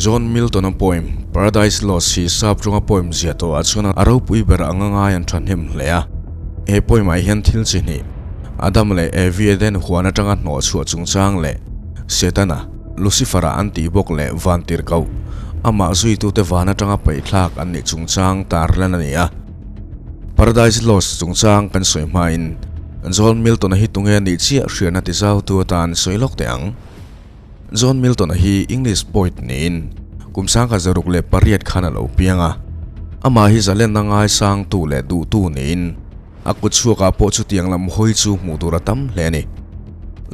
John Milton-a poem Paradise Lost hi sap tawnga poem ziah tawhah chuan a ropui ber anga ngai an thahnem hle a. He poem-ah hian thil chi hnih, Adam leh Evi Eden huan atanga hnawh chhuah chungchang leh Setana, Lucifer-a an tih bawk leh vantirhkoh, amah zuitute van atanga paihthlak an nih chungchang tarlan a ni a. Paradise Lost chungchang kan sawi hmain John Milton-a hi tunge a nih chiah hriatna tizautu atan sawi lawk teh ang. John Milton-a hi English poet niin kum 1908 khan a lo piang a. Amah hi zalenna ngaisangtu leh duhtu niin a kut chhuakah pawh chutiang lam hawi chu hmuh tur a tam hle a ni.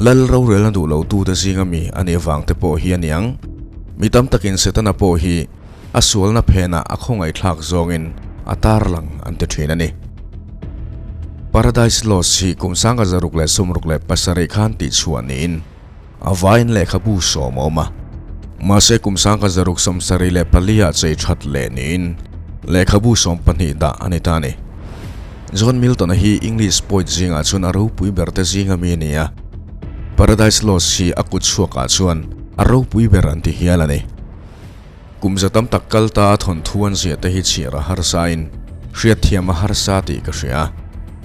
Lal rorelna duh lotute zinga mi a nih avang te pawh hi a niang. Mi tam takin Setana pawh hi a sualna phenah a khawngaihthlak zawngin a tarlang an ti thin a ni. Paradise Lost hi kum 1667 khan tihchhuah niin, A vain lehkhabu sawm a awm a, mahse kum 1674 ah chei that leh niin lehkhabu 12 dah a ni ta a ni. John Milton-a hi English poet zingah chuan a ropui ber te zinga mi a ni a, Paradise Lost hi a kut chhuakah chuan a ropui ber an ti hial a ni. Kum za tam tak kal ta a thawnthu an ziah te hi chhiar a harsain hriatthiam a harsa tih ka hria.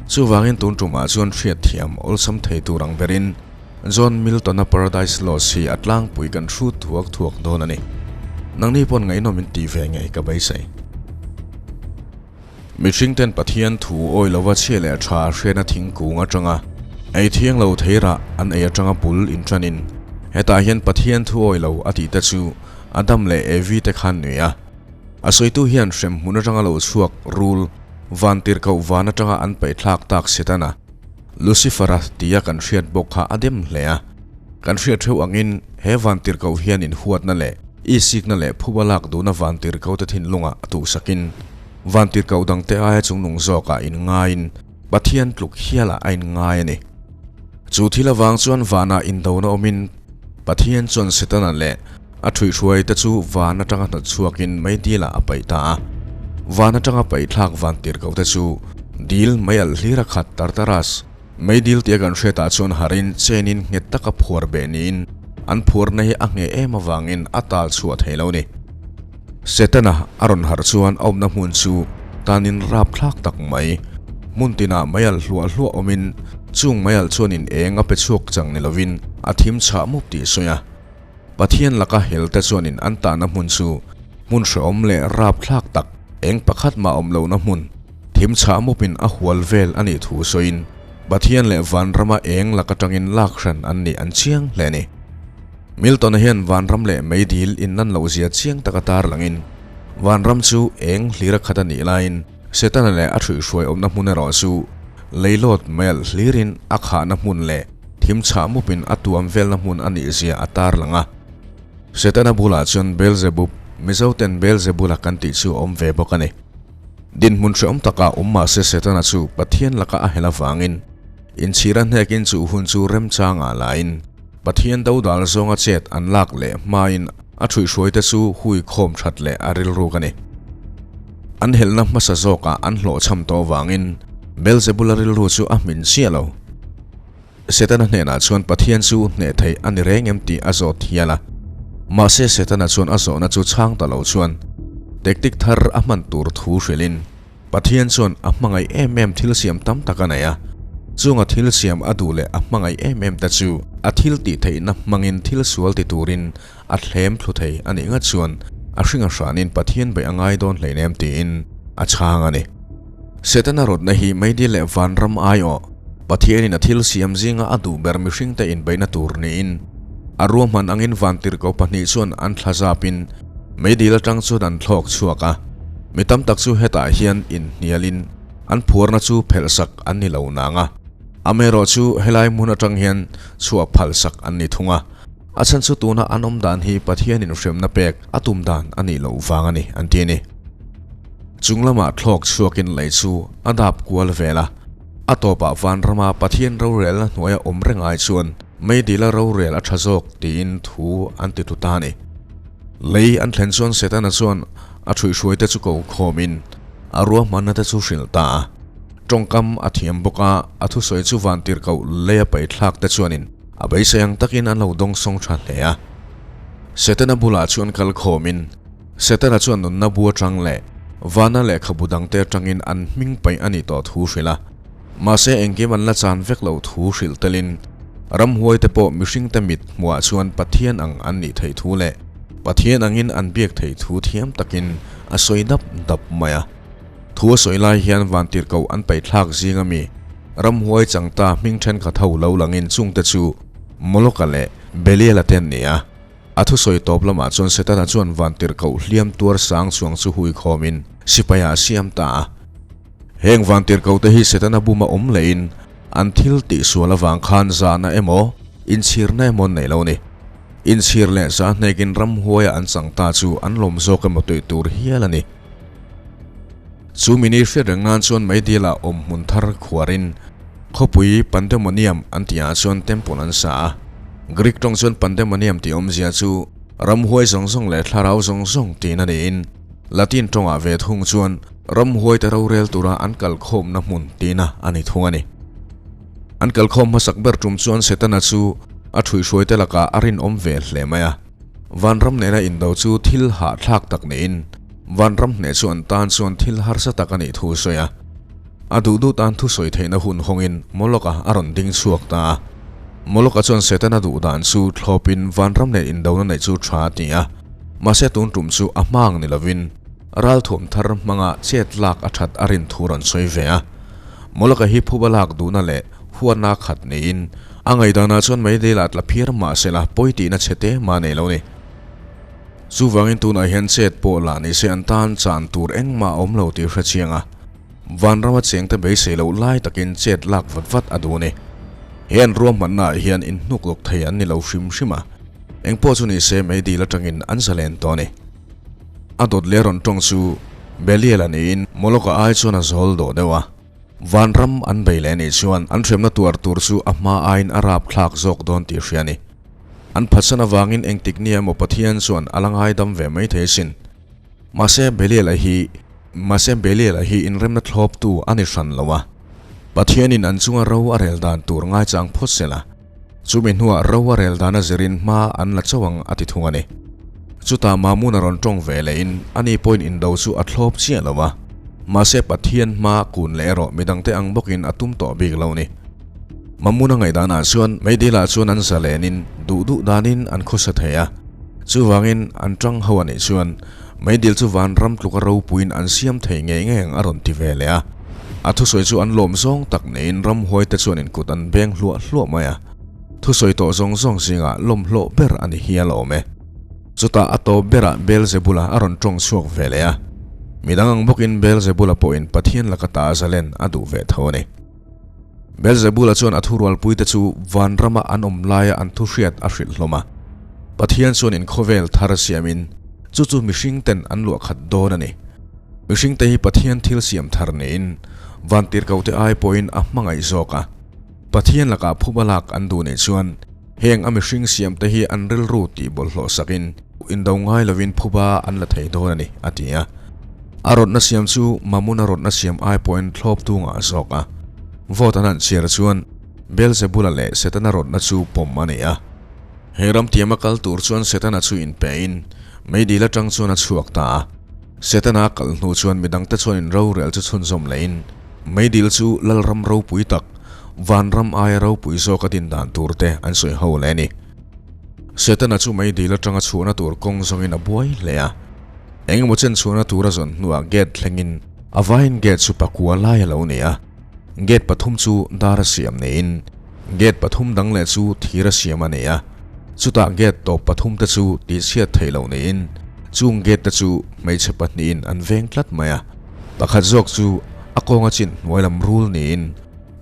Chuvangin tun tumah chuan hriatthiam awlsam thei tur ang berin John Milton-a Paradise Lost hi a tlangpui kan hrut thuak thuak dawn a ni. Nangni pawn ngaihnawm in tih ve ngei ka beisei. Mihringten Pathian thu awi lova chhia leh tha hriatna thingkung atanga ei thiang lo thei rah an ei atanga bul inṭanin hetah hian Pathian thu awi lo a tih te chu Adam leh Evi te khan nui a. A sawitu hian hremhmun atanga lo chhuak rul vantirhkoh van atanga an paihthlak tak Setana Lucifer-a tia kan hriat bawk kha a dem hle a. Kan hriat theuh angin he vantirhkoh hian inhuatna leh isikna leh phuba lak duhna vantirhkohte thinlungah a tuhsakin vantirhkoh dangte aia chungnung zawkah inngaiin Pathian tluk hialah a inngai a ni. Chu thil avang chuan vanah indona awmin Pathian chuan Setana leh a ṭhuihhruaite chu van atanga hnawt chhuakin mei dilah a paih ta a. Van atanga paihthlak vantirhkohte chu dil mei alh hlir a khat Tartarus mei dil tia kan hriatah chuan harin chenin nghet taka phuar beh niin an phuarna hi a ngheh em avangin a tal chhuah thei lo ni. Setana a rawn harh chuan a awmna hmun chu tanin rapthlak tak mai hmun tinah mei alh hluah hluah awmin chung mei alh chuanin eng a pe chhuak chang ni lovin a thim chhah mup tih a sawi a. Pathian laka helte chuanin an tahna hmun chu hmun hrehawm leh rapthlak tak eng pakhat mah awm lohna hmun, thim chhah mupin a hual vel a nih thu sawiin Pathian leh vanrama eng lak atangin lak hran an nih an chiang hle a ni. Milton-a hian vanram leh meidil inlan loh zia chiang taka tarlangin vanram chu eng hlira khat a nih laiin Setana leh a hruihhruai awmna hmun erawh chu leilawt mel hlirin a khahna hmun leh thim chhah mupin a tuam velna hmun a nih zia a tarlang a. Setana bulah chuan Beelzebub, Mizoten Beelzebula kan tih chu a awm ve bawk a ni. Dinhmun hrehawm takah awm mah se Setana chu Pathian laka a hel avangin inchhir a hnekin chu hun chu remchangah lain Pathian dodal zawnga chet an lak leh hmain a ṭhuihhruaite chu hui khawm ṭhat leh a rilruk a ni. An helna hmasa zawkah an hlawhchham tawh avangin Beelzebula rilru chu a hmin chiah lo. Setana hnenah chuan Pathian chu hneh theih a ni reng em tih a zawt hial a. Mahse Setana chuan a zawhna chu chhang ta lo chuan tactic thar a hman tur thu hrilhin Pathian chuan a hmangaih em em thil siam tam tak a nei a. Chunga thil siam a duh leh a hmangaih em em te chu a thil tih theihna hmangin thil sual ti turin a thlem thlu thei a nih ngat chuan a hringa hranin Pathian beih a ngai dawn hleinem tiin a chhang a ni. Setana rawtna hi meidil leh vanram aiawh Pathianin a thil siam zinga a duh ber mihringte inbeihna tur niin a ruahman angin vantirhkoh pahnih chuan an thla zapin meidil atang chuan an thlawk chhuak a. Mi tam tak chu hetah hian inhnialin an phuarna chu phelhsak an ni lo nang a, amaherawhchu helai hmun atang hian chhuah phalsak an ni thung a. A chhan chu tuna an awm dan hi Pathianin hremna pek a tum dan a nih loh vang a ni, an ti a ni. Chung lamah thlawk chhuakin lei chu a dap kual vel a, a tawpah vanrama Pathian rorelna hnuaia awm reng ai chuan meidila rorel a tha zawk tiin thu an ti tlu ta a ni. Lei an thlen chuan Setana chuan a ṭhuihhruaite chu ko khawmin a ruahmanna te chu hrilh ta a. Ṭawngkam a thiam bawk a, a thusawi chu vantirhkoh leia paithlak te chuanin A beisei ang takin an lo dawngsawng tha hle a. Setana bulah chuan kal khawmin Setana chuan nunna bu atang leh vana lehkhabu dangte atangin an hming paih a nih tawh thu hrilh a. Mahse engkim an la chan vek loh thu hrilh telin ramhuaite pawh mihringte mit hmuhah chuan Pathian ang an nih theih thu leh Pathian angin an biak theih thu thiam takin a sawi dap dap mai a. Thu a sawi lai hian vantirhkoh an paihthlak zing ami ramhuai changta hming thenkhat ho lo langin chungte chu Moloka leh Beliala te an ni a. A thusawi tawp lamah chuan Setana chuan vantirhkoh hliam tuar sang chuang chu hui khawmin sipaiah a siam ta a. Heng vantirhkohte hi Setana buma awm lehin an thil tihsual avang khan zahna emaw, inchhirna emaw an nei lo a ni. Inchhir leh zah hnekin ramhuaia an chang ta chu an lawm zawk emaw tih tur hial a ni. Chu mini hriat reng nan chuan meidilah awm hmun thar khuarin khawpui Pandemonium an tihah chuan temple an sa a. Greek tawng chuan Pandemonium tih awmzia chu ramhuai zawng zawng leh thlarau zawng zawng tiin a niin Latin tawngah ve thung chuan ramhuaite rorel tura an kalkhawmna hmun tihna a ni thung a ni. An kalkhawm hmasak ber tum chuan Setana chu a ṭhuihhruaite lakah a rinawm ve hle mai a. Vanram nena indo chu thil hahthlak tak niin Vanram hneh chu an tan chuan thil harsa tak a nih thu a sawi a. A duh duh tan thusawi theihna hun hawngin Moloch-a a rawn ding chhuak ta a. Moloch-a chuan Setana duh dan chu thlawpin Vanram leh indona neih chu tha a ti a. Mahse tun tum chu a hmang ni lovin ralthuam thar hmanga chet lak a that a rin thu rawn sawi ve a. Moloch-a hi phuba lak duhna leh huatna khat niin a ngaihdanah chuan Meideilah tla phiar mahsela pawi tihna chhe te mah nei lo ni. Chuvangin tunah hian chet pawh lah nise an tan chan tur engmah a awm lo tih hre chiang a. Vanrama chengte beisei loh lai takin chet lak vat vat a duh a ni. He an ruahmannaah hian inhnuk lawk thei an ni lo hrim hrim a, engpawh chu ni se meidil atangin an zalen tawh a ni. A dawt leh rawn tawng chu Belial a niin Moloch-a ai chuan a zawl dawh deuh a. Vanram an bei leh anih chuan an hremna tuar tur chu a hma aiin a rapthlak zawk dawn tih hria a ni. An phatsan avangin engtik nia emaw Pathian chuan a la ngaidam ve mai thei asin. Mahse Belial-a hi Mahse Belial-a hi inremna thlawptu a ni hran lo a. Pathianin an chunga ro a rel dan tur ngaichang phawt se la, chumi hnuah ro a rel dana zirin hma an la chauh ang a ti thung a ni. Chutah Mamuna rawn tawng ve lehin ani pawhin indo chu a thlawp chiah lo a. Mahse Pathian hma kun leh erawh midangte ang bawkin a tum tawh bik lo ni. Mamuna ngaihdanah chuan Meidila chuan an zalenin duh duh danin an khawsa thei a. Chuvangin an tang ho a nih chuan Meidil chu vanram tluka ropuiin an siam thei ngei ngei ang a rawn ti ve leh a. A thusawi chu an lawm zawng tak neiin ramhuaite chuan inkut an beng hluah hluah mai a. Thusawi tawh zawng zawng zingah lawmhlawh ber a ni hial awm e. Chutah a tawp berah Beelzebula a rawn tawng chhuak ve leh a. Midang ang bawkin Beelzebula pawhin Pathian laka ta zalen a duh ve tho a ni. Beelzebula chuan a thurualpuite chu vanrama an awm laia an thuhriat a hrilh hlawm a. Pathian chuan inkhawvel thar siamin chu chu mihringten an luah khat dawn a ni. Mihringte hi Pathian thil siam thar niin vantirhkohte ai pawhin a hmangaih zawk a. Pathian lakah phuba lak an duh nih chuan heng a mihring siamte hi an rilru tih bawlhhlawh sakin indo ngai lovin phuba an la thei dawn a ni, a ti a. A rawtna siam chu Mamuna rawtna siam ai pawhin thlawp tung ah zawk a. Vote an han chhiar chuan Beelzebula leh Setana rawtna chu pawm a ni a. He ram tiama kal tur chuan Setana chu inpehin meidil atang chuan a chhuak ta a. Setana a kal hnu chuan midangte chuan inrorel chu chhunzawm lehin meidil chu Lalram ropui tak, Vanram aia ropui zawk a din dan tur te an sawi ho leh a ni. Setana chu meidil atanga chhuahna tur kawng zawngin a buai hle a. Engemaw chen chhuahna tur a zawn hnuah gate thlengin a vaiin gate chu pakua lai a lo ni a, gate pathum chu dar a siam niin gate pathum dang leh chu thir a siam a ni a, chutah gate tawp pathum te chu tihchhiat theih loh niin chung gate te chu hmeichhe pahnihin an veng tlat mai a, pakhat zawk chu a kawnga chin hnuai lam rul niin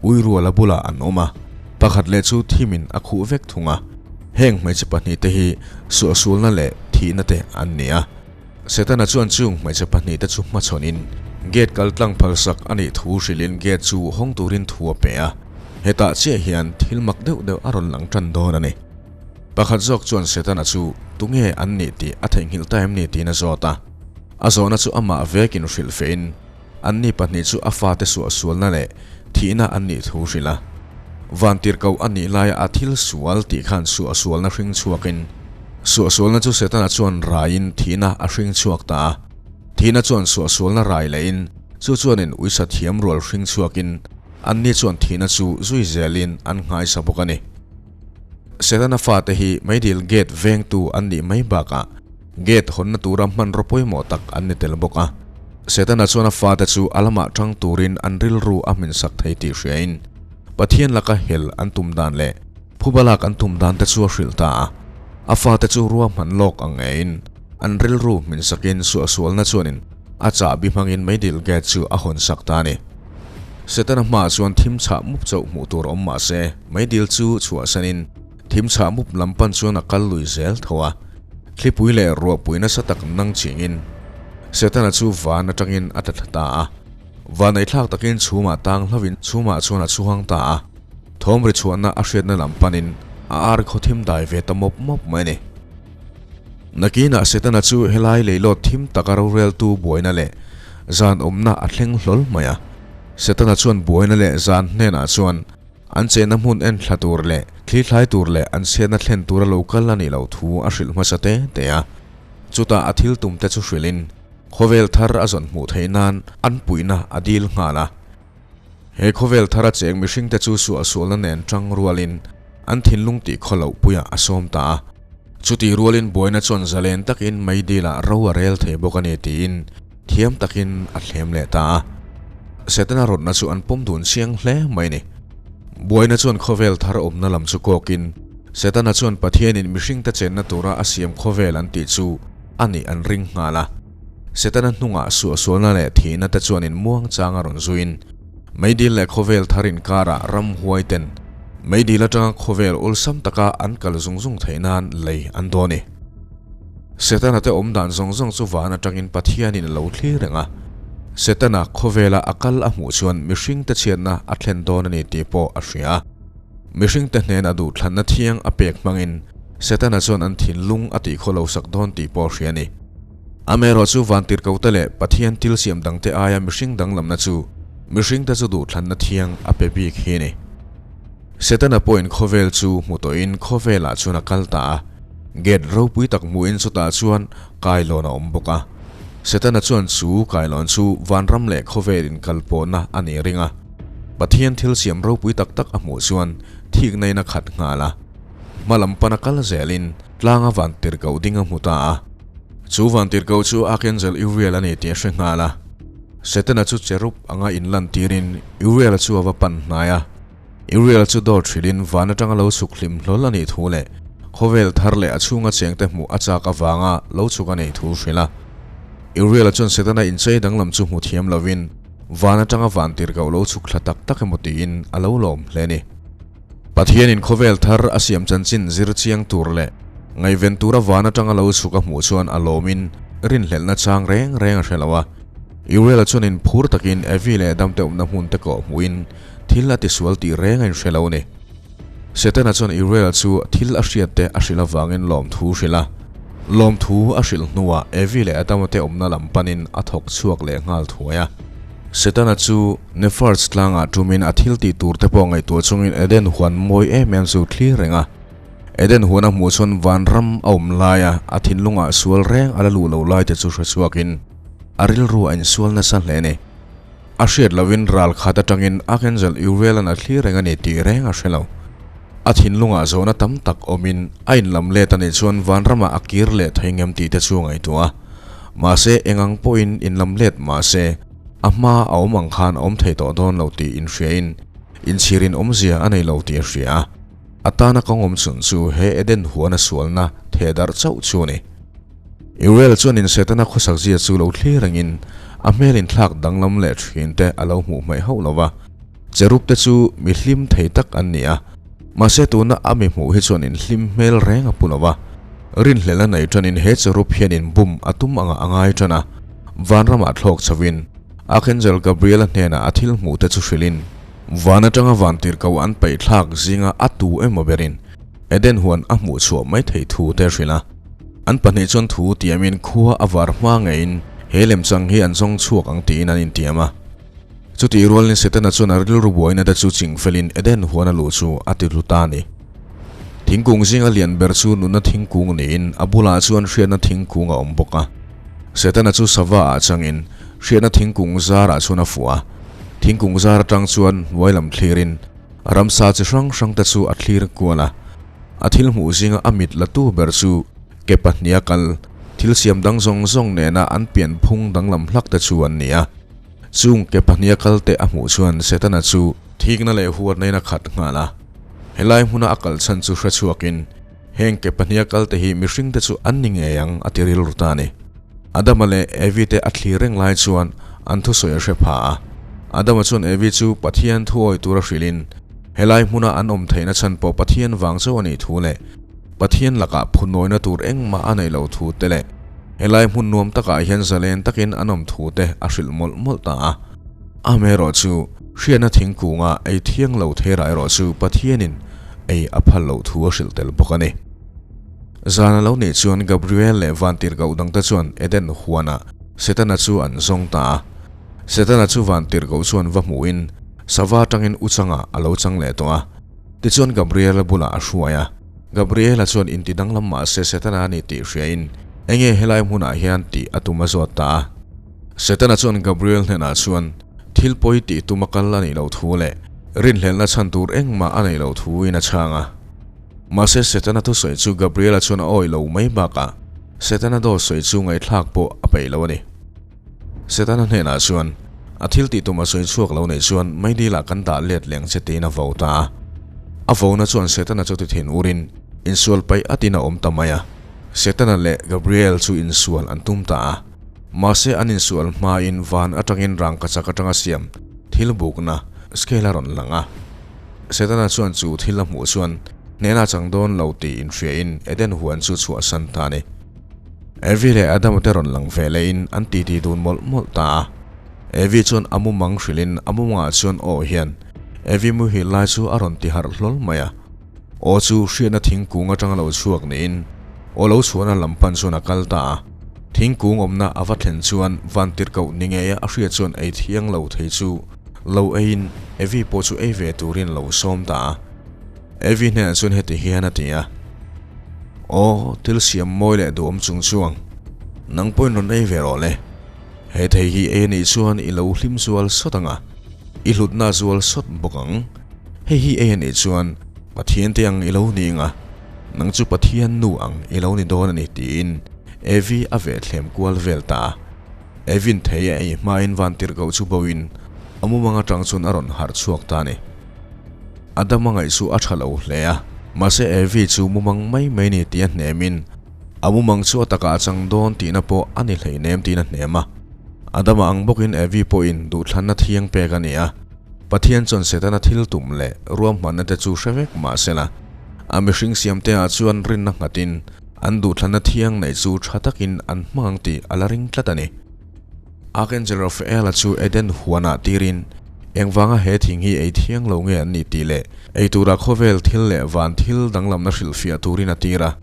Uiruala bulah an awm a, pakhat leh chu thimin a khuh vek thung a. Heng hmeichhe pahnihte hi suahsualna leh thihna te an ni a. Setana chuan chung hmeichhe pahnihte chu hmachhawnin gate kal tlang phalsak a nih thu hrilhin gate chu hawng turin thu a pe a. Hetah chiah hian thil mak deuh deuh a rawn lang tan dawn a ni. Pakhat zawk chuan Setana chu tunge an nih tih a theihnghilh ta em ni tiin a zawt a. A zawhna chu amah vekin hrilh fehin Anni pahnih chu a fate suahsualna leh thihna an nih thu hrilh a. Vantirhkoh a nih laia a thil sual tih khan suahsualna hring chhuakin Suahsualna chu Setana chuan raiin thihna a hring chhuak ta a. Thihna chuan suahsualna rai lehin chu chuanin uisa thiam rual hring chhuakin anni chuan thihna chu zui zelin an nghaisa bawk a ni. Setana fate hi meidil gate vengtu an nih mai bakah gate hawnna tura hmanraw pawimawh tak an ni tel bawk a. Setana chuan a fate chu a lamah tang turin an rilru a hminsak thei tih hriain Pathian laka hel an tum dan leh Phuba lak an tum dan te chu a hrilh ta a, a fate chu ruahman lawk ang ngeiin an rilru hmin sakin suahsualna chuanin a chahbi hmangin meidil gate chu a hawn sak ta a ni. Setana hmaah chuan thim chhah mup chauh hmuh tur awm mah se meidil chu chhuahsanin thim chhah mup lam pan chuan a kal lui zel tho a, thlipui leh ruahpui nasa tak nang chingin Setana chu van atangin a tla thla ta a, vanaithlak takin chhumah tang hlauhin chhumah chuan a chhuang ta a. Thawm ri chhuahna a hriatna lam panin a ar khaw thim dai ve ta mawp mawp mai a ni. Nakinah Setana chu helai leilawt thim taka roreltu buaina leh zan awmna a thleng hlawl mai a. Setana chuan buaina leh zan hnenah chuan an chenna hmun en thla tur leh thli thlai tur leh an chhiatna thlen tura lo kal a nih loh thu a hrilh hmasa te te a. Chutah a thil tumte chu hrilhin khawvel thar a zawn hmuh theih nan an puihna a dil nghal a. He khawvel thara cheng mihringte chu suahsualna nen tang rualin an thinlung tih khaw loh puiah a sawm ta a. Chutih rualin buaina chuan zalen takin meidilah ro a rel thei bawk a ni tiin thiam takin a thlem leh ta a. Setana rawtna chu an pawm dun chiang hle mai ni. Buaina chuan khawvel thar awmna lam chu kawkin Setana chuan Pathianin mihringte chenna tura a siam khawvel an tih chu a nih an ring nghal a. Setana hnungah suahsualna leh thihna te chuan in muang chang a rawn zuin, meidil leh khawvel thar inkarah ram huai ten meidil atanga khawvel awlsam taka an kal zung zung theih nan lei an dawn i. Setana te awm dan zawng zawng chu van atangin Pathianin a lo thlir reng a. Setana khawvela a kal a hmuh chuan mihring te chhiatna a thlen dawn a ni tih pawh a hria. Mihring te hnena duhthlanna thiang a pek hmangin Setana chuan an thinlung a tihkhaw lo sak dawn tih pawh a hria a ni. Amaherawh chu vantirhkohte leh Pathian thil siam dangte aia mihring danglamna chu mihringte chu duhthlanna thiang a pe bik hi a ni. Setana pawhin khawvel chu hmu tawhin khawvelah chuan a kal ta a, gate ropui tak hmuhin chutah chuan kailawn a awm bawk a. Setana chuan chu kailawn chu vanram leh khawvel inkalpawhna a nih ring a, Pathian thil siam ropui tak tak a hmuh chuan thikna in a khat nghal a. Hma lam pana kal zelin tlanga vantirhkoh ding a hmu ta a. Chu vantirhkoh chu Archangel Uriel a ni tih a hre nghal a. Setana chu cherub anga inlantirin Uriel chu a va pan hnai a. Uriel chu dawr hrilhin van atanga lo chhuk hlim hlawl a nih thu leh khawvel thar leh a chhunga chengte hmuh a chak avanga lo chhuk a neih thu hrilh a. Uriel chuan Setana inchei danglam chu hmu thiam lovin van atanga vantirhkoh lo chhuk thla tak tak emaw tiin a lo lawm hle a ni. Pathianin khawvel thar a siam chanchin zir chiang tur leh ngaihven tura van atanga lo chhuk a hmuh chuan a lawmin rinhlelhna chang reng reng a hre lo a. Uriel-a chuan inphur takin Evi leh Adam-te awmna hmun te kawh hmuhin thil a tisual tih reng a inhre lo a ni. Setana chuan Uriel-a chu thil a hriat te a hrilh avangin lawmthu hrilh a. Lawmthu a hrilh hnuah Evi leh Adama te awmna lam panin a thawk chhuak leh nghal thuai a. Setana chu Nefarch tlangah tumin a thil tih tur te pawh ngaihtuah chungin Eden huan mawi em em chu thlir reng a. Eden huan a hmuh chuan vanram a awm laia a thinlungah sual reng a la luh lo lai te chu hre chhuakin a rilru a insual nasa hle a ni. A hriat lohin ral khat atangin Archangel Uriel-a'n a thlir reng a ni tih reng a hre lo. A thinlungah zawhna tam tak awmin a inlam let a nih chuan vanramah a kir leh thei ngem tih te chu a ngaihtuah a. Mahse, eng ang pawhin inlam let mah se, a hma a awm ang khan a awm thei tawh dawn lo tih inhriain inchhirin awmzia a nei lo tih a hria a. A tana kawng awm chhun chu he Eden huana sualna theh darh chauh chu a ni. Uriel chuanin Setana khawsak zia chu lo thlir rengin a hmel inthlak danglam leh thin te a lo hmuh hmaih hauh lo va. Cherub te chu mi hlim thei tak an ni a, mahse tuna a mi hmuh hi chuan inhlim hmel reng a pu lo va. Rinhlelh a nei tanin he cherub hian inbum a tum anga a ngai tan a, vanramah thlawk chhovin Archangel Gabriel-a hnenah a thil hmuh te chu hrilhin, van atanga vantirhkoh an paihthlak zinga a tu emaw berin Eden huan a hmuh chhuah mai thei thu te a hrilh a. An pahnih chuan thu tiamin khua a var hma ngeiin he lemchang hi an zawng chhuak ang tiin an intiam a. Chutih rualin Setana chuan a rilru buaina te chu ching felin Eden huan a luh chu a ti hlu ta a ni. Thingkung zinga lian ber chu nunna thingkung niin a bulah chuan hriatna thingkung a awm bawk a. Setana chu sava ah changin hriatna thingkung zarah chuan a fuh a. Thingkung zar atang chuan hnuai lam thlirin ramsa chi hrang hrang te chu a thlir kual a. A thil hmuh zinga a mit la tu ber chu ke pahniha kal thil siam dang zawng zawng nena an pian phung danglam hlak te chu an ni a. Chung ke pahniha kal te a hmuh chuan Setana chu thikna leh huatna in a khat nghal a. Helai hmuna a kal chhan chu hre chhuakin heng ke pahniha kal te hi mihring te chu an ni ngei ang a ti rilru ta a ni. Adama leh Evi te a thlir reng lai chuan an thusawi a hre pha a. Adama chuan Evi chu Pathian thuawi tura hrilhin helai hmuna an awm theihna chhan pawh Pathian vang chauh a nih thu leh Pathian lakah phunawina tur engmah a neih loh thu te leh helai hmun nuam takah hian zalen takin an awm thu te a hrilh mawlh mawlh ta a. Amaherawhchu, hriatna thingkunga ei thiang lo theirah erawh chu Pathianin ei a phal loh thu a hrilh tel bawk a ni. Zan a lo nih chuan Gabriel leh Vantirhkoh dangte chuan Eden huanah Setana chu an zawng ta a. Setana chu Vantirhkoh chuan va hmuhin sava atangin u changah a lo chang leh tawh a. Tichuan Gabriela bulah a hruai a. Gabriela chuan inti danglam mah se Setana a ni tih hriain enge helai hmunah hian tih a tum a zawt ta a. Setana chuan Gabriel hnenah chuan thil pawi tih tum a kal a nih loh thu leh rinhlelhna chhan tur engmah a neih loh thuin a chhang a. Mahse Setana thusawi chu Gabriela chuan a awih lo mai bakah Setana dawt sawi chu ngaihthlak pawh a peih lo a ni. Setana hnenah chuan a thil tih tum a sawi chhuak lo neih chuan Meidil-ah kan dah let leng che tiin a vo ta a. A vona chuan Setana chu ti thin urin insual paih atin a awm ta mai a. Setana leh Gabriel chu insual an tum ta a. Mahse an insual hmain van atangin rangkachak atanga siam thil bukna scale a rawn lang a. Setana chuan chu thil a hmuh chuan hnehna chang dawn lo tih inhriain Eden huan chu chhuahsan ta a ni. Evi leh Adama te rawn lang ve lehin an titi dun mawlh mawlh ta a. Evi chuan a mumang hrilhin a mumangah chuan aw hian Evi muhil lai chu a rawn ti harh hlawl mai a. Aw chu hriatna thingkung atanga lo chhuak niin aw lo chhuahna lam pan chuan a kal ta a. Thingkung awmna a va thlen chuan vantirhkoh ni ngeia a hriat chuan ei thiang lo thei chu lo eiin Evi pawh chu ei ve turin lo sawm ta a. Evi hnenah chuan heti hian a ti a, Aw, thil siam mawi leh duhawm chung chuang, nang pawhin rawn ei ve rawh le. He thei hi ei a nih chuan i lo hlim zual sawt ang a, i hlutna zual sawt bawk ang. Hei hi ei a nih chuan Pathian te ang i lo ni ang a, nang chu Pathian nu ang i lo ni dawn a ni tiin Evi a ve thlem kual vel ta a. Evin thei a ei hmain vantirhkoh chu boin a mumang atang chuan a rawn harh chhuak ta a ni. Adama ngaih chu a tha lo hle a, mahse Evi chu mumang mai mai ni tih a hnemin a mumang chu a takah a chang dawn tihna pawh a ni hleinem tiin a hnem a. Adama ang bawkin Evi pawhin duhthlanna thiang pek a ni a. Pathian chuan Setana thil tum leh ruahmanna te chu hre vek mah sela, a mihring siamte ah chuan rinna nghatin an duhthlanna thiang neih chu tha takin an hmang ang tih a la ring tlat a ni. Archangel Raphael-a chu Eden huanah tirin engvanga he thing hi ei thiang lo nge an nih tih leh ei tura khawvel thil leh van thil danglamna hrilhfiah turin a tir a.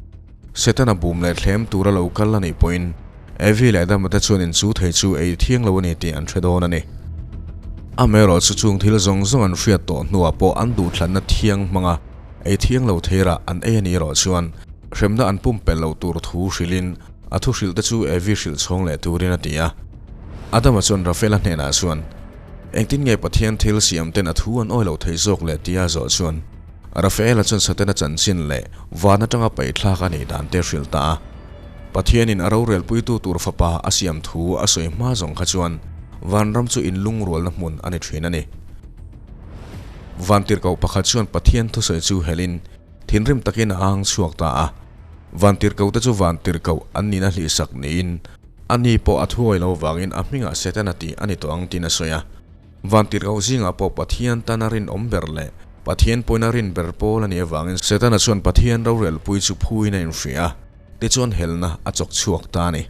Setana bum leh thlem tura lo kal a nih pawhin Evi leh Adama te chuan inchu thei chu ei thiang lo a ni tih an hre dawn a ni. Amaherawh chu chung thil zawng zawng an hriat tawh hnuah pawh an duhthlanna thiang hmanga ei thiang lo theirah an ei a nih erawh chuan hremna an pumpelh loh tur thu hrilhin a thu hrilh te chu Evi hrilh chhawng leh turin a ti a. Adama chuan Rafaela hnenah chuan, Engtin nge Pathian thil siam ten a thu an awi loh thei zawk le tia zawh chuan Rafaela chuan Satana chanchin leh van atanga paihthlak a nih dan te hrilh ta a. Pathianin a rorelpuitu tur fapa a siam thu a sawi hma zawng kha chuan vanram chu inlungrualna hmun a ni thin a ni. Vantirhkoh pakhat chuan Pathian thusawi chu helin thinrim takin a ang chhuak ta a. Vantirhkoh te chu vantirhkoh an nihna hlihsak niin ani pawh a thuawi lo vangin a hmingah Setana tih a ni tawh ang tiin a sawi a. Vantirhkoh zingah pawh Pathian tana rinawm ber leh Pathian pawina rin ber pawl a nih avangin Setana chuan Pathian rorelpui chu phuin a inhria a, tichuan helna a chawk chhuak ta a ni.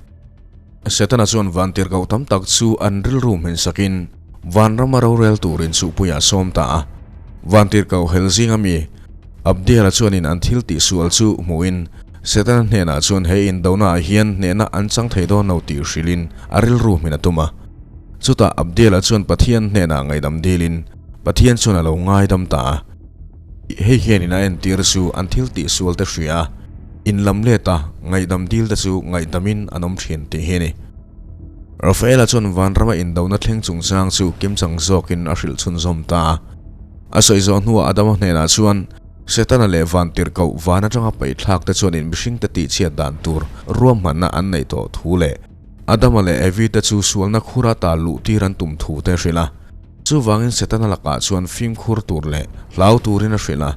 Setana chuan vantirhkoh tam tak chu an rilru hmensakin vanrama rorel turin chuhpuiah a sawm ta a. Vantirhkoh hel zinga mi Abdiela chuanin an thil tihsual chu hmuhin Setana hnenah chuan he indonaah hian hnehna an chang thei dawn lo tih hrilhin a rilru hmin a tum a. Chutah Abdiela chuan Pathian hnenah ngaihdam dilin Pathian chuan a lo ngaidam ta a. Hei hianin a entir chu an thil tihsual te hria a, inlam let a, ngaihdam dil te chu ngaihdamin an awm thin tih hi a ni. Rafaela chuan vanrama indona thleng chungchang chu kimchang zawkin a hrilh chhunzawm ta a. A sawi zawh hnuah Adama hnenah chuan Setana leh vantirhkoh van atanga paihthlak te chuanin mihringte tihchhiat dan tur ruahmanna an neih tawh thu leh Adama leh Evi te chu sualna khura ta luh tir an tum thu te a hrilh a. Chuvangin Setana lakah chuan fimkhur tur leh hlau turin a hrilh a.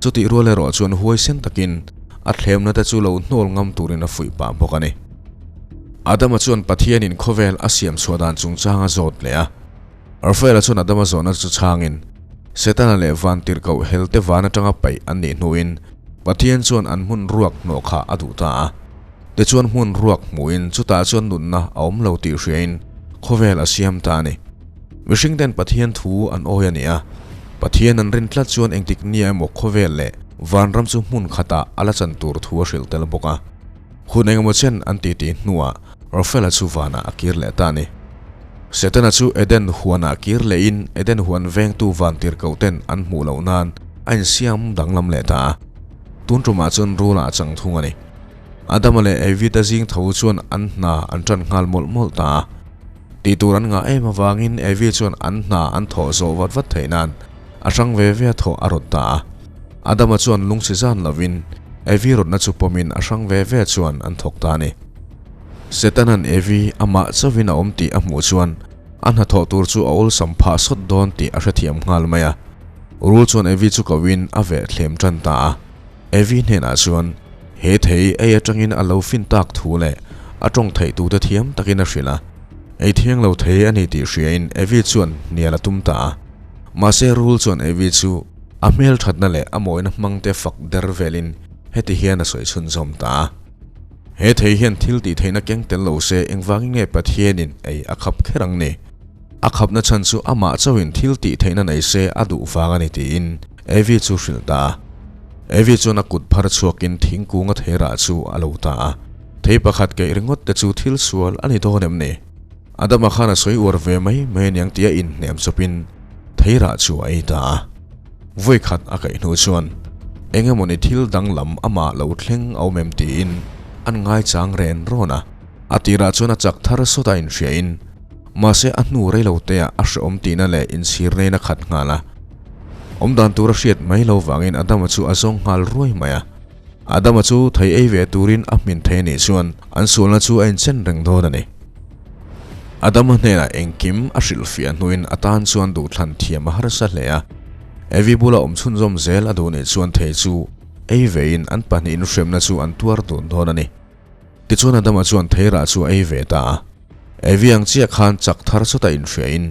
Chutih rual erawh chuan huaisen takin a thlemna te chu lo hnawl ngam turin a fuih pah bawk a ni. Adama chuan Pathianin khawvel a siam chhuah dan chungchang a zawt leh a. Rafaela chuan Adama zawhna chu chhangin, Setana leh vantirhkoh helte van atanga paih an nih hnuin Pathian chuan an hmun ruak hnawh kha a duh ta a. Tichuan hmun ruak hmuhin chutah chuan nunna a awm lo tih hriain khawvel a siam ta a ni. Mihring ten Pathian thu an awi a ni a, Pathian an rin tlat chuan engtik nia emaw khawvel leh vanram chu hmun khatah a la chan tur thu a hrilh tel bawk a. Hun engemaw chen an titi hnuah Rafaela chu vanah a kir leh ta a ni. Setana chu Eden huanah kir lehin Eden huan vengtu vantirhkoh ten an hmuh loh nan a insiam danglam leh ta a. Tun tumah chuan Rula a chang thung a ni. Adama leh Evi-te zing tho chuan an hna an tan nghal mawlh mawlh ta a. Tih tur an ngah em avangin Evi chuan an hna an thawh zawh vat vat theih nan a hrang ve ve a thawh a rawt ta a. Adama chuan lungsi zan lovin Evi rawtna chu pawmin a hrang ve ve chuan an thawk ta a ni. Setanan Evi amah chauhin a awm tih a hmuh chuan a hnathawh tur chu a awlsam phah sawt dawn tih a hrethiam nghal mai a. Rul chuan Evi chu kohin a veh thlem tan ta a. Evi hnenah chuan he thei ei atangin a lo fin tak thu leh a tawng theih tute thiam takin a hrilh a. Ei thiang lo thei a ni tih hriain Evi chuan hnial a tum ta a. Mahse Rul chuan Evi chu a hmelthatna leh a mawina hmangte fak der velin heti hian a sawi chhunzawm ta a. He thei hian thil tih theihna keng tel lo se engvangin nge Pathianin ei a khap kher ang ni? A khapna chhan chu amah chauhin thil tih theihna nei se a duh vang a ni tiin Evi chu hrilh ta a. Evi chuan a kut phar chhuakin thingkung a theirah chu a lo ta a. Thei pakhat keih ringawt te chu thil sual a ni dawn em ni? Adama khan a sawi uar ve mai mai aniang tia inhnem chawpin theirah chu a ei ta a. Vawi khat a kaih hnu chuan eng emawni thil danglam amah lo thleng a awm em tiin an ngaichang ren rawn a. A tirah chuan a chak thar sawt a inhriain mahse a hnu rei lo te ah a hrehawm tihna leh inchhirna in a khat nghal a. Awm dan tur a hriat mai lo vangin Adama chu a zawng nghal ruai mai a. Adama chu thei ei ve turin a hmin thei anih chuan an sualna chu a inchen reng dawn a ni. Adama hnenah engkim a hrilhfiah hnuin a tan chuan duhthlan thiam a harsa hle a. Evi bula awm chhunzawm zel a duh nih chuan thei chu ei vein an pahnihin hremna chu an tuar dun dawn a ni. Tichuan Adama chuan theirah chu a ei ve ta a. Evi ang chiah khan chak thar sawta inhriain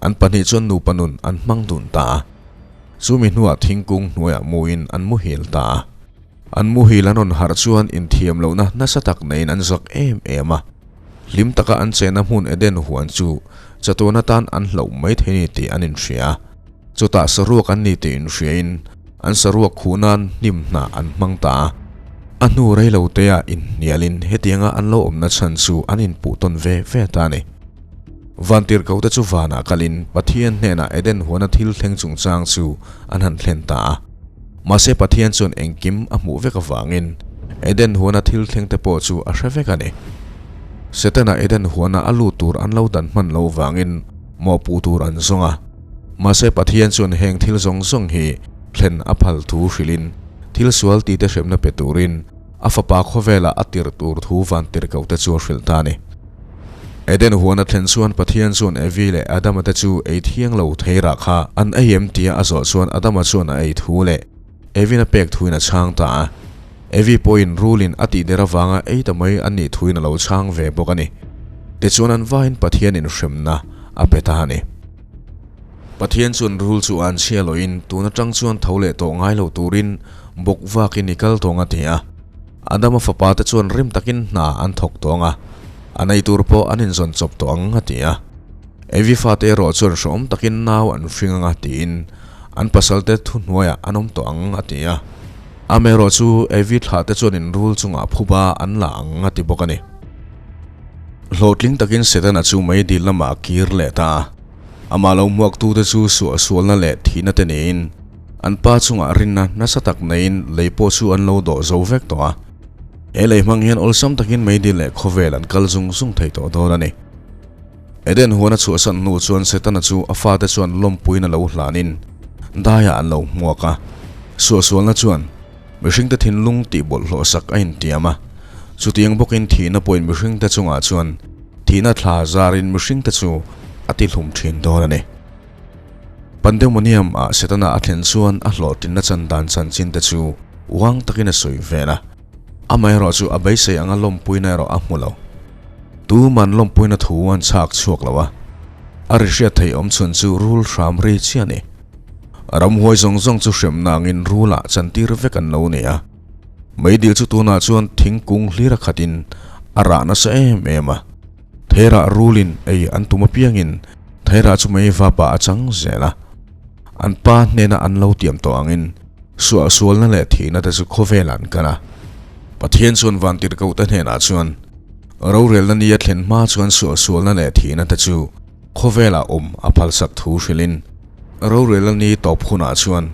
an pahnih chuan nupa nun an hmang dun ta a. Chumi hnuah thingkung hnuaiah muin an muhil ta a. An muhil an rawn harh chuan inthiam lohna nasa tak neiin an zak em em a. Hlim taka an chenna hmun Eden huan chu chatuan atan an hlauh mai thei ni tih an inhria a. Chutah saruak an ni tih inhriain an saruak khuh nan hnim hnah an hmang ta a. A hnu rei lo teah inhnialin hetianga an lo awmna chhan chu an inpuh tawn ve ve ta a ni. Vantirhkohte chu vanah kalin Pathian hnenah Eden huana thil thleng chungchang chu an han thlen ta a. Mahse Pathian chuan engkim a hmuh vek avangin Eden huana thil thlengte pawh chu a hre vek a ni. Setana Eden huana a lut tur an lo dan hman lo vangin mawhpuh tur an zawng a. Mahse Pathian chuan heng thil zawng zawng hi thlen a phal thu hrilhin thil sual tite hremna pe turin a fapa khawvelah a tirh tur thu vantirhkohte chu a hrilh ta a ni. Eden huana thlen chuan Pathian chuan Evi leh Adama te chu ei thiang lo thei rah kha an ei em tia a zawh chuan Adama chuan a ei thu leh Evin a pek thuin a chhang ta a. Evi pawhin rulin a tih der avanga ei ta mai an nih thuin a lo chhang ve bawk a ni. Tichuan an vain Pathianin hremna a pe ta a ni. Pathian chuan rul chu an chhia loin tun atang chuan tho leh tawh ngai lo turin bawk vakin i kal tawng a ti a. Adama fapa te chuan rim takin hna an thawk tawng a, a nei tur pawh an inzawn chawp tawh ang a ti a. Evi fate erawh chuan hrehawm takin nau an hring anga tiin an pasalte thuhnuaiah an awm tawh ang a ti a. Amaherawhchu Evi thlah te chuan in rul chungah phuba an la ang a ti bawk a ni. Hlawhtling takin Setana chu meidil lamah a kir leh ta a. Amah lo hmuaktute chu suahsualna leh thihna te niin. An pa chungah rinna nasa tak neiin lei pawh chu an lo dawh zo vek tawh a. He lei hmang hian awlsam takin meidil leh khawvel an kal zung zung thei tawh dawn a ni. Eden huan a chhuahsan hnu chuan Setana chu a fate chuan lawmpuiin a lo hlanin daiah an lo hmuak a. Suahsualna chuan mihringte thinlung tih bawlhhlawh sak a intiam a. Chutiang bawkin thihna pawhin mihringte chungah chuan thihna thla zarin mihringte chu a tihlum thin dawn a ni. Pandemonium ah Setana a thlen chuan a hlawhtlinna chan dan chanchin te chu uang takin a sawi vel a. Amaherawh chu a beisei anga lawmpuina erawh a hmu lo. Tuman lawmpuina thu an chhak chhuak lo a, a ri hriat theih awm chhun chu rul hram ri chiah a ni. Ramhuai zawng zawng chu hremna angin rulah chantir vek an lo ni a. Meidil chu tunah chuan thingkung hlir a khatin a rah nasa em em a. Theirah rulin ei an tum apiangin theirah chu mei vapa a chang zel a. An pa hnena an lo tiam tawh angin suahsualna leh thihna te chu khawvelah an kal a. Pathian chuan vantirhkohte hnenah chuan rorelna ni a thlen hma chuan suahsualna leh thihna te chu khawvelah awm a phalsak thu hrilhin rorelna ni tawp hunah chuan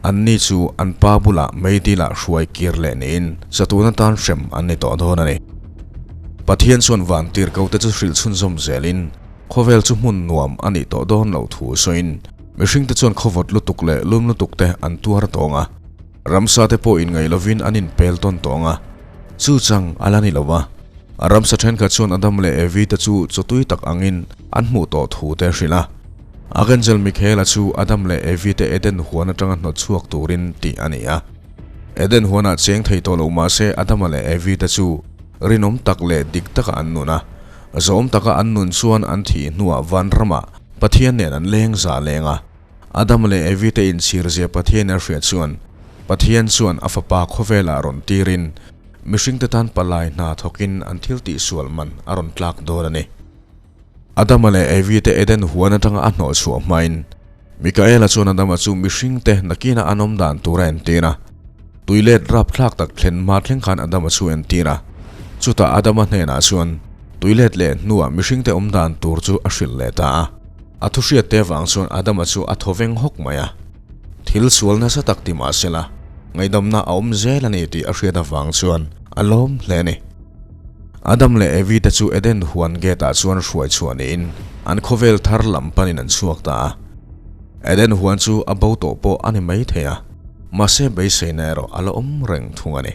anni chu an pa bulah meidilah hruai kir leh niin chatun atan hrem an ni tawh dawn a ni. Pathian chuan vantirhkohte chu hrilh chhunzawm zelin Khawvel chu hmun nuam a nih tawh dawn loh thu sawiin mihringte chuan khawvawt lutuk leh lum lutuk te an tuar tawng a, ramsa te pawh inngaih lovin an inpel tawn tawng a, chu chang a la ni lo va. Ramsa thenkhat chuan Adam leh Evi te chu chawtui tak angin an hmuh tawh thu te a hrilh a. Archangel Michaela chu Adam leh Evi te Eden huan atanga hnawt chhuak turin tih a ni a. Eden huanah cheng thei tawh lo mahse Adama leh Evi te chu rinawm tak leh dik taka an nun a. Zawm taka an nun chuan an thih hnuah vanramah Pathian nen an leng za leng a. Adam leh Evi te inchhirzia Pathian a hriat chuan Pathian chuan a fapa khawvelah rawn tirin mihringte tan palai hna thawkin an thil tihsual man a rawn tlak dawn a ni. Adama leh Evi te Eden huan atanga a hnawh chhuah hmain Mikaela chuan Adama chu mihringte nakina an awm dan tur a entir a. Tuilet rapthlak tak thlen hma thleng khan Adama chu entir a. Chutah Adama hnenah chuan tuilet leh hnuah mihringte awm dan tur chu a hrilh leh ta a. A thuhriatte avang chuan Adama chu a thaw veng hawk mai a. Thil sual nasa tak ti mah sela, ngaihdamna a awm zel a ni tih a hriat avang chuan a lawm hle a ni. Adam leh Evi te chu Eden huan gate ah chuan hruai chhuah niin an khawvel thar lam panin an chhuak ta a. Eden huan chu a bo tawh pawh a ni mai thei a, mahse beiseina erawh a la awm reng thung a ni.